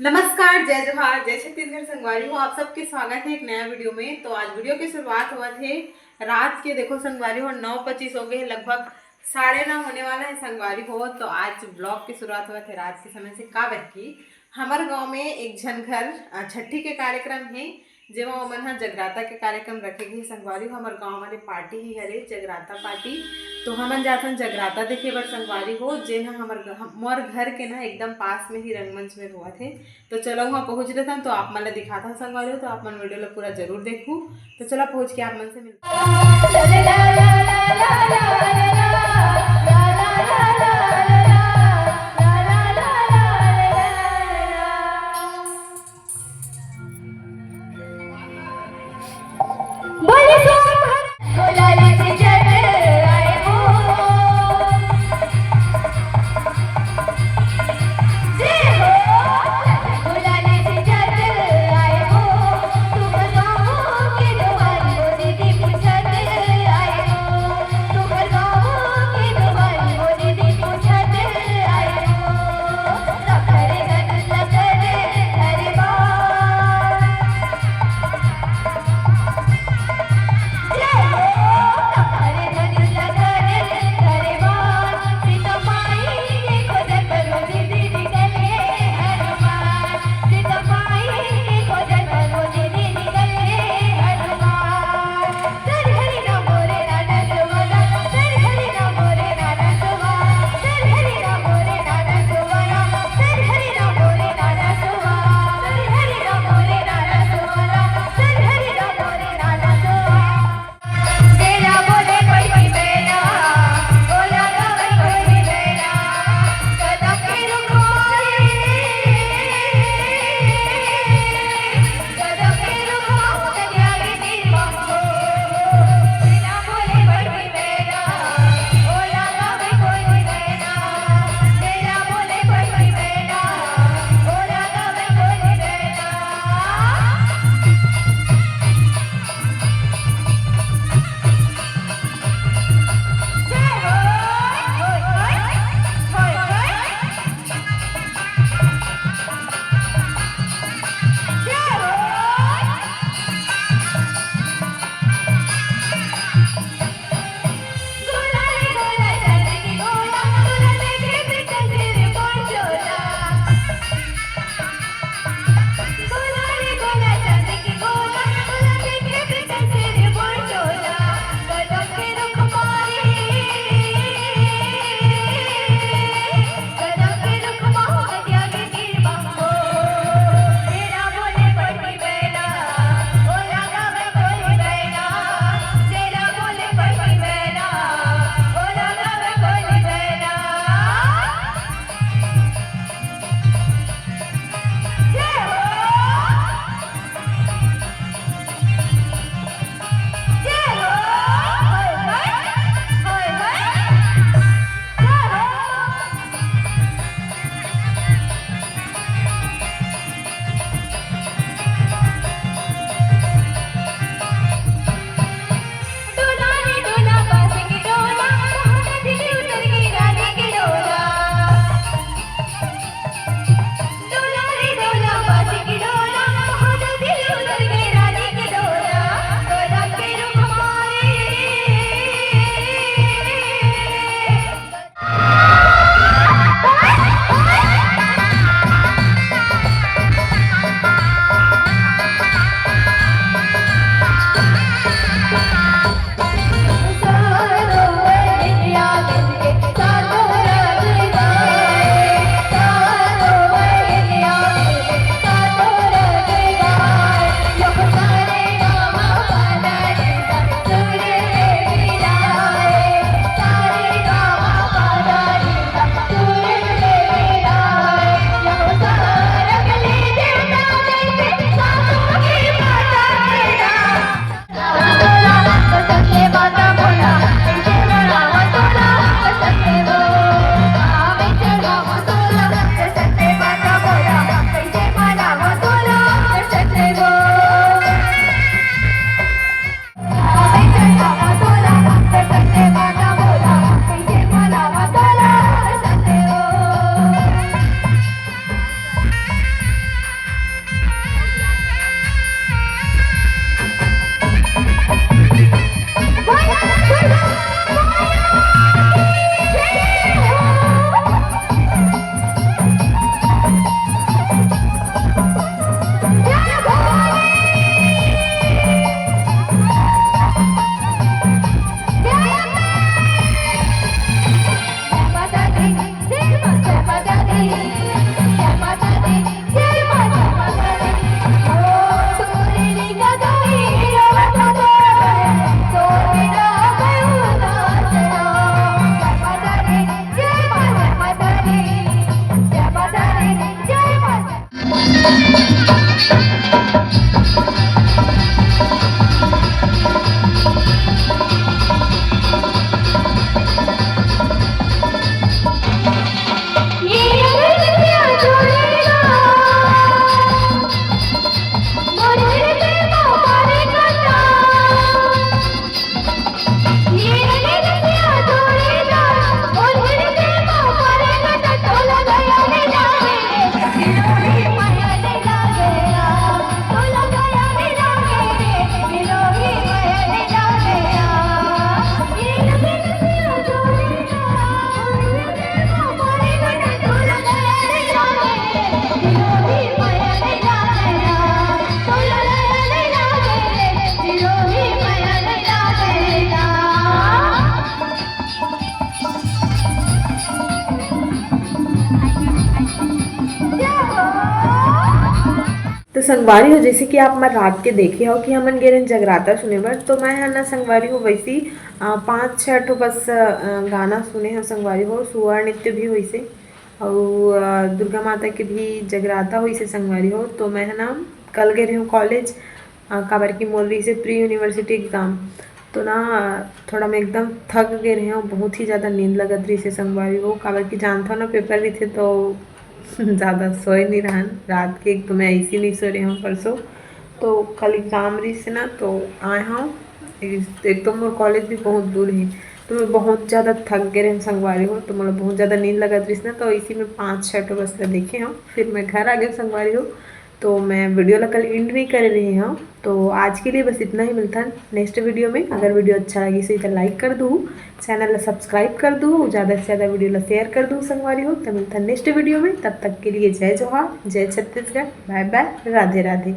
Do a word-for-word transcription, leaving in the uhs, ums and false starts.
नमस्कार, जय जोहार, जय छत्तीसगढ़ संगवारी हो। आप सबके स्वागत है एक नया वीडियो में। तो आज वीडियो के शुरुआत होवत हे रात के। देखो संगवारी हो, नौ पच्चीस हो गए, लगभग साढ़े नौ होने वाला है संगवारी हो। तो आज ब्लॉग के शुरुआत होवत हे रात के समय से। काबर कि हमर गांव में एक झन घर, अ, छठी के कार्यक्रम हे, जेमा ओमन ह जगराता के कार्यक्रम रखे गे हे संगवारी हो। हमर गांव वाले पार्टी ही हरे, जगराता पार्टी। तो हमन जाथन जगराता देखे बर संगवारी हो, जेन ह हमर घ-, हम-, मोर घर के ना एकदम पास में ही रंगमंच में होवत हे। तो चलो वहाँ पहुँच लेथन, तो आप मन ला दिखाथन संगवारी हो, तो आप मन वीडियो ला पूरा जरूर देखू। तो चलो पहुँच के आप मन से मिलते। तो संगवारी हो, जैसे कि आप मन रात के देखे हो कि हमन गे रहेन जगराता सुने बर, तो मैं ह ना संगवारी हो वैसी, अ, पाँच छः ठो बस, अ, गाना सुने हो संगवारी हो, सुवर नृत्य भी होइसे, अउ, अ, दुर्गा माता के भी जगराता होइसे संगवारी हो। तो मैं ह ना कल गे रहे हूँ कॉलेज, अ, काबर कि मोर रहिसे pre university exam, तो ना थोड़ा मैं एकदम थक गे रहे हूँ, बहुत ही ज़्यादा नींद लगत रहिसे संगवारी हो, काबर कि जानथो ना पेपर रहिथे तो ज़्यादा सोए नहीं रहन। रात के एक तो मैं ऐसी नहीं सो रहे हूँ परसों, तो कल एग्जाम रहिसे ना, तो आए हूँ। एक तो मोर कॉलेज भी बहुत दूर है, तो मैं बहुत ज़्यादा थक गे रहे संगवारी हो, तो मतलब बहुत ज़्यादा नींद लगत रहिस ना, तो इसी में पाँच छः ठो बस ला देखे हूँ, फिर मैं घर आ गए संगवारी हो। तो मैं वीडियो ला कल एंड नहीं करे रही हूँ। तो आज के लिए बस इतना ही, मिलथन नेक्स्ट वीडियो में। अगर वीडियो अच्छा लगी तो लाइक कर दू, चैनल ला सब्सक्राइब कर दू, ज़्यादा से ज़्यादा वीडियो ला शेयर कर दू संगवारी हो। तो मिलथन नेक्स्ट वीडियो में, तब तक के लिए जय जोहार, जय छत्तीसगढ़, बाय बाय, राधे राधे।